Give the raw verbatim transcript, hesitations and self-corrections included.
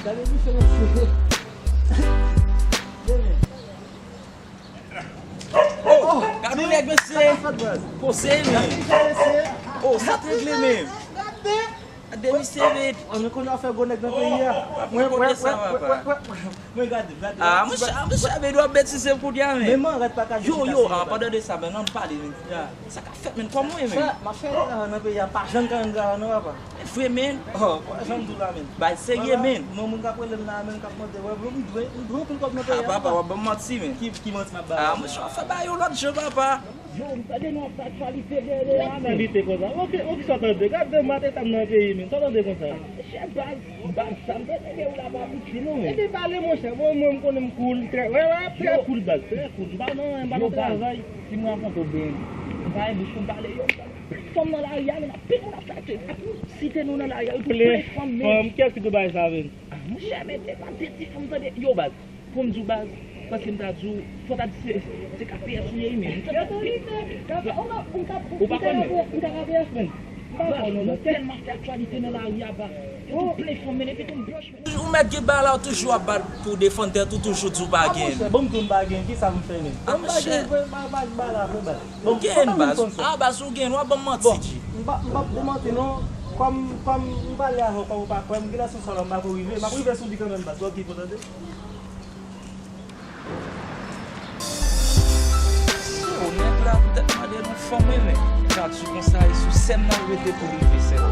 Gade misye, mesye. Oh, gade yon nèg, mesye. Poze, men. Oh, sa t regle, men. Gade misye, men. Mwen konnen afè gwo nèg nan peyi a. Mwen, mwen, mwen, mwen, mwen, mwen gade, gade. Ah, mwen chave dwa betize pou di a, men. Men mwen rèt pa ka di. Yo, yo, an padan de sa, men, ann pale, men. Sa k ap fèt, men, kòman w ye, men? Frè, m ap fè erè nan peyi a, m pa janm ka jwenn travay non, papa. E vre, men. Oh, pa janm di w la, men. Bay serye, men. Non, moun k ap rele m la, men, k ap mande, wè, m dwe, m dwe anpil kòb nan peyi a, papa. Ah, papa, w ap ban m manti, men. Ki, ki manti m ap bay? Ah, monchè, w ap fè bagay yon lòt jan, papa. Yo, m tande nou ap fè aktyalite dèyè a, men. Aktyalite konsa. Ok, ok, sa w tande? Gade maten sa m nan peyi, men. Sa w tande konsa? Monchè, baz, baz, sa m tande de ou la pa piti, non, men. Ebyen, pale, monchè. Mwen, mwen, m konnen m cool, trè, wè, wè, trè cool, baz, trè cool. M pa nan, m pa nan travay. Si m rakonte w byen, m pa gen bouch pou m pale, yo, m tande. Plen fanm nan lari a, men, anpil moun ap chache. Ap site nou nan lari a, yo, plen fanm, men. Fanm, kiyès ki di w bagay sa, men? Ah, monchè, men, de pa de ti fanm, tande. Yo, baz, pou m di w, baz, paske m ta di w, fò w ta di se, se K P S ou ye, men. Ou pa konn, men. M ka K P S, men. M pa konn, non, baz. Nou tèlman fè aktyalite nan lari a, baz. Yo tou plen fanm, men, epi tou m blanch, men. Ou mèt gen bagay la, ou toujou ap bat pou defann tèt ou, toujou di w pa gen. Ah, monchè, bon, m di w m pa gen, kisa m fè, men? Ah, monchè. Bon, m pa gen, vre, pa, pa, pa la, vre, baz. Ou gen, baz. Ah, baz, ou gen, w ap ban m manti, G. Bon, m pa, m p ap demanti non. Kòm, kòm m pale avè w, kòm ou pa kwè m, genlè sou sa la m pa ko rive. M ap rive sou li kanmenm, baz. Ok, pou tande. Se ou nèg la poutèt mande nou fanm, wi, men. Jan di konsa, e sou sèn nan l rete pou l rive, sèn.